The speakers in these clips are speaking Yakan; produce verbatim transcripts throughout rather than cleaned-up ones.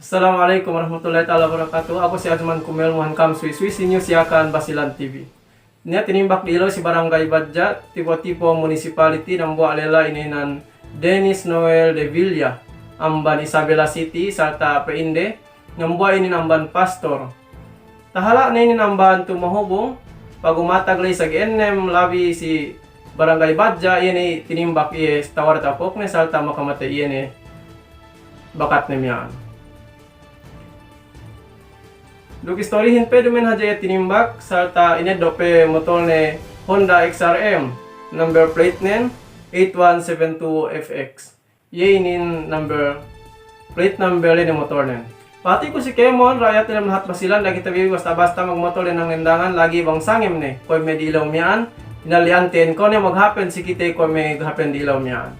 Assalamu alaikum warahmatullahi ta'ala wabarakatuh. Aku si Ajman Kumel, muhan kam suwi-suwi si news Yakan Basilan T V. Niya' tinimbak dilew si Barangay Badja, Tipo-Tipo Municipality, dambuwa' lella inenan Dennis Noel de Villa, amban Isabela City, sarta' pe'inde, dambuwa' inin amban pastor. Tahala' ne inin amban tumahubung, pagumatag ley sagi ennem labi si Barangay Badja, iye ne tinimbak iye si tawar tapokne, sarta' makamatey iye ne bakatne miya'an. Duk istorihin pe duma'in hadja iye tinimbak, sarta' ineddo' pe motolne Honda X R M, number platenen eight one seven two F X. Iye inin number, plate number ley ne motolnen. Pahatiku si kēmon, ra'yat diyalem lahat Basilan, da'a kite bi basta-basta magmotol dendangan-dendangan, lagi' bang sangem ne, kuwe' me' dilew miya'an, inali'anten, kuwe' ne maghapen si kite kuwe' me' gahapen dilew miya'an.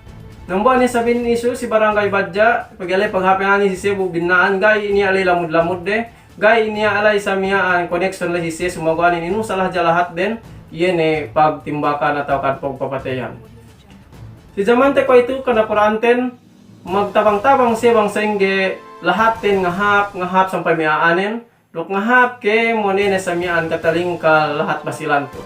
Dambuwa' ne sabin isu si Barangay Badja, pegge' ley paghapenanne si siye bu binna'an, ga'i niya' ley lamud-lamudde, ga'i niya' ley sa miya'an connection ley si siye, sumaguwa'nen inusal hadja lahatden, iye ne pagtimbakan atawa kan pagpapateyan. Si jamante kuwe'itu kanakura'anten, magtabang-tabang siye bang sa'ingge lahatten ngahāp, ngahāp sampay me' a'anen, duk ngahāp kēmon ine sa miya'an katalingkal lahat Basilan tu.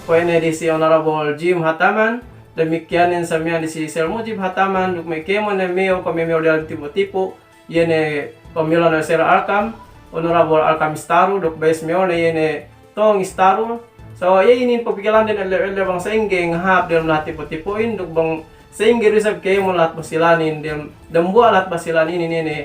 Kuwe' ne disi Honorable Jim Hataman, damikkiyanen sa miya'an disi Sir Mujib Hataman, duk me' kēmon ne mayor kuwe' me' mayor diyalem Tipo-Tipo, iye ne pamilone Sir Alkam, Honorable Alkam Istarul, duk vice mayor ne iye ne Tong Istarul. So, iye inin papikilanden ellew-ellew bang sa'ingge ngahāp diyalem lahat Tipo-Tipo'in, duk bang sa'ingge du isab kēmon lahat Basilanin, diyalem dambuwa' lahat Basilan inin iye ne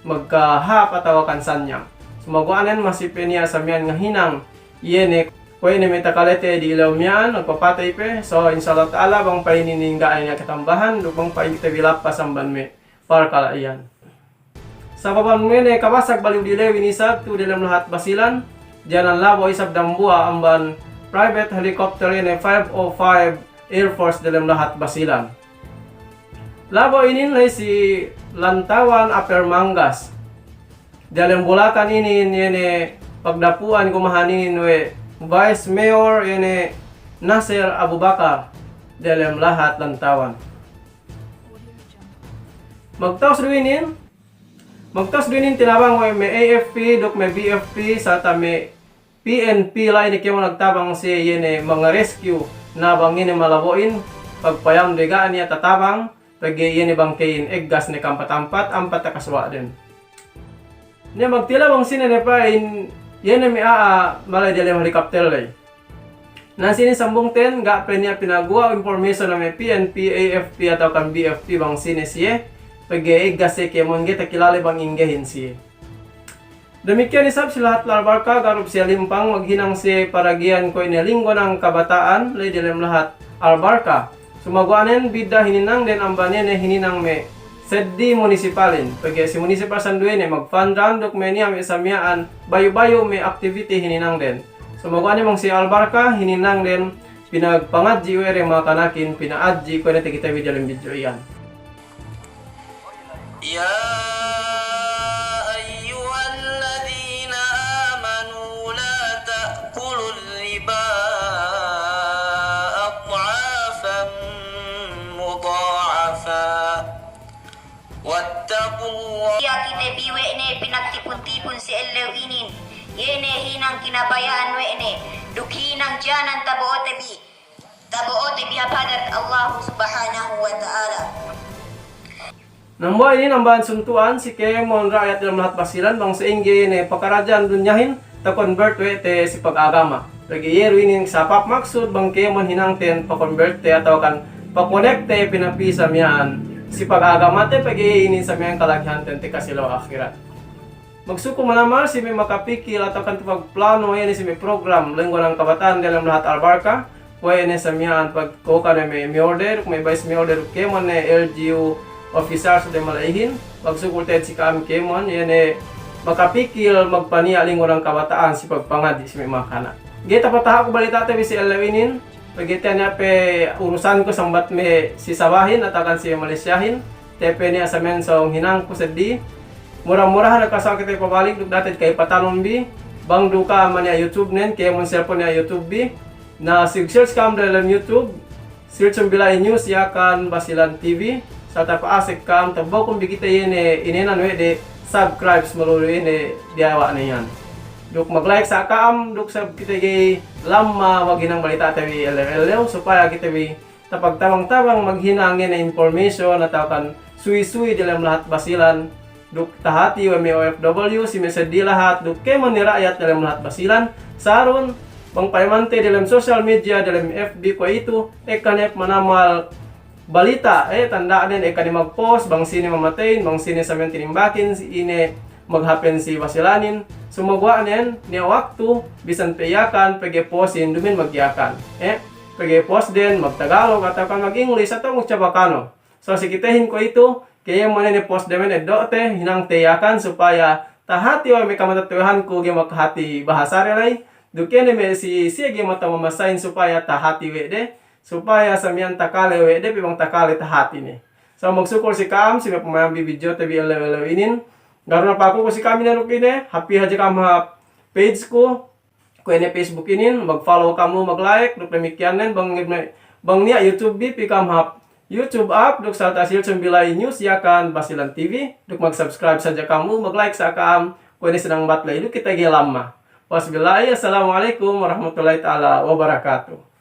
magkahāp atawa kan sanyang. Sumaguwa'nen masi pe niya' sa miya'an ngahinang, iye ne kuwe' ne me' takalete dilew miya'an, magpapatey pe. So, insya Allah ta'ala, bang pa'in inin ga'i niya' katambahan, duk bang pa'in kite bi lappas amban me' parkala' iyan. Sababan me' ne kabasag baliw dilewin isab tu diyalem lahat Basilan, janan labo' isab dambuwa' amban private helicopter ine five oh five Air Force diyalem lahat Basilan. Labo' inin ley si Lantawan Upper Mangas. Diyalem Bulakan inin iye ne pagdapu'an gumahan inin we' Vice Mayor iye ne Nasser Abubakar diyalem lahat Lantawan. Magtawus du inin, magtawus du inin tinabang we' me' A F P duk me' B F P sarta' me' P N P la'i ne kēmon nagtabang siye iye ne manga-rescue, na bang ine malabo'in, pagpayamde ga' niya' tatabang, pegge' iye ne bangkeyin eggas ne ka'ampat-ampat, ampat takasuwa'den. Niya' magtila bang sine ne pa'in, iye ne me' a'a mala'i diyalem helicopter ley. Na sine sambungten, ga' pe niya' pinaguwa' information we' me' P N P, A F P atawa kan B F P bang sine siye, pegge' eggas siye kēmon ga'i takilale bang inggehin siye. Damikkiyan isab si lahat Albarka, ga' du pe siye limpang, maghinang siye paragiyan kuwe' ine linggonang kabata'an, la'i diyalem lahat Albarka. Sumaguwa'nen bidda' hininangden amban iye ne hininang me' seddi munisipalin, pegge' si munisipal sinduwe ne mag-fun run duk me' niya' me' sa miya'an bayu'-bayu' me' activity hininangden. Sumaguwa'nen bang si Albarka hininangden pinagpangadji' we' de me' kanakin, pina'adji' kuwe' ne takite bi diyalem video iyan. يا أيها الذين آمنوا لا تأكلوا الربا أضعافا مضاعفة واتقوا الله. Iye kite bi we' ne pinagtipun-tipun si ellew inin, iye ne hinang kinabaya'an we' ne, duk hinang janan tabo'ote bi. Tabo'ote bi hap hadarat Allah Subhanahu wa Ta'ala. Dambuwa' inin amban suntu'an si kēmon ra'yat diyalem lahat Basilan bang sa'ingge ne pakaradja'an dunyahin ta-convert we' te si pagagama. Pegge' iye du inin sabab maksud bang kēmon hinangten pa-convert te atawa kan pa-connect-te pinapī sa miya'an si pagagamate, pegge' iye inin sa miya'an kalagihanten tekka si ellew ahirat. Magsukul manamal si me' makapikil atawa kan pagplano iye ne si me' program linggonang kabata'an diyalem lahat Albarka, kuwe' ne sa miya'an pagkōkan me' mayor de, duk me' vice mayor de, duk kēmon ne L G U officers de mala'ihin, magsukul te'ed si ka'am kēmon, iye ne makapikil magpaniya' linggonang kabata'an si pagpangadji' si me' makanak. Ga'i tapataha' ku balita'te bi si ellew inin, pegge' tiya' niya' pe urusanku sambat me' si Sabahin atawa kan si Malaysiahin, tiya' pe niya' sa miya'an sōng hinangku seddi. Mura-murahan nakasawa kite pabalik duk da'a te'ed ka'ipatanun bi, bang du ka'am niya' YouTube nen, kēmon cellphone niya' YouTube bi. Na, sig-search ka'am diyalem YouTube, search-un bi la'i News Yakan Basilan T V, sarta' pa'asek ka'am, tabokun bi kite iye ne inenan we' de subscribe melulu inin diyawa' ne iyan. Duk mag-like sa ka'am, duk sab kite ga'i lamma maghinang balita'te bi ellew-ellew, supaya kite bi tapagtabang-tabang maghinang inin information atawa kan suwi-suwi diyalem lahat Basilan, duk tahati we' me' O F W, si me' seddili lahat, duk kēmon ne ra'yat diyalem lahat Basilan, sarun, bang payamante diyalem social media, diyalem F B kuwe'itu, ekka ne manamal balita', eh, tanda'nen ekka ne mag-post, bang sine mamateyin, bang sine samiyan tinimbakin, si ine maghapen si Basilanin, sumaguwa' nen, niya' waktu, bisan pe Yakan, pegge' postin, duma'in mag-Yakan. Eh, pegge' postden, mag-Tagalog, atawa kan mag-English, atawa mag-Chabacano. So, si kitehin kuwe'itu, kēmon ne post demen eddo'te, hinangte Yakan, supaya tahati we' me' kamatetto'ahanku ga'i makahati bahasade ley, duk iye ne me' si, siye ga'i mata'u mamasahin supaya tahati we' de, supaya samiyan takale we' de, pe bang takale tahati ne. So, magsukul si ka'am, si me' pamayam bi videote bi ellew-ellew inin. Ga' du ne pakuku si ka'am ine duk ine, hap pī hadja ka'am hap page ku, kuwe' ne Facebook inin, mag-follow ka'am lu, mag-like, duk damikkiyan nen, bang, bang niya' YouTube bi, pī ka'am hap YouTube app, duk sarta' silsum bi la'i news Yakan Basilan T V, duk mag-subscribe sadja ka'am lu, mag-like sa ka'am, kuwe' ne sinang bat la'i, duk kite ga'i lamma. Wasbillahi, assalamu alaikum warahmatullahi ta'ala wabarakatuh.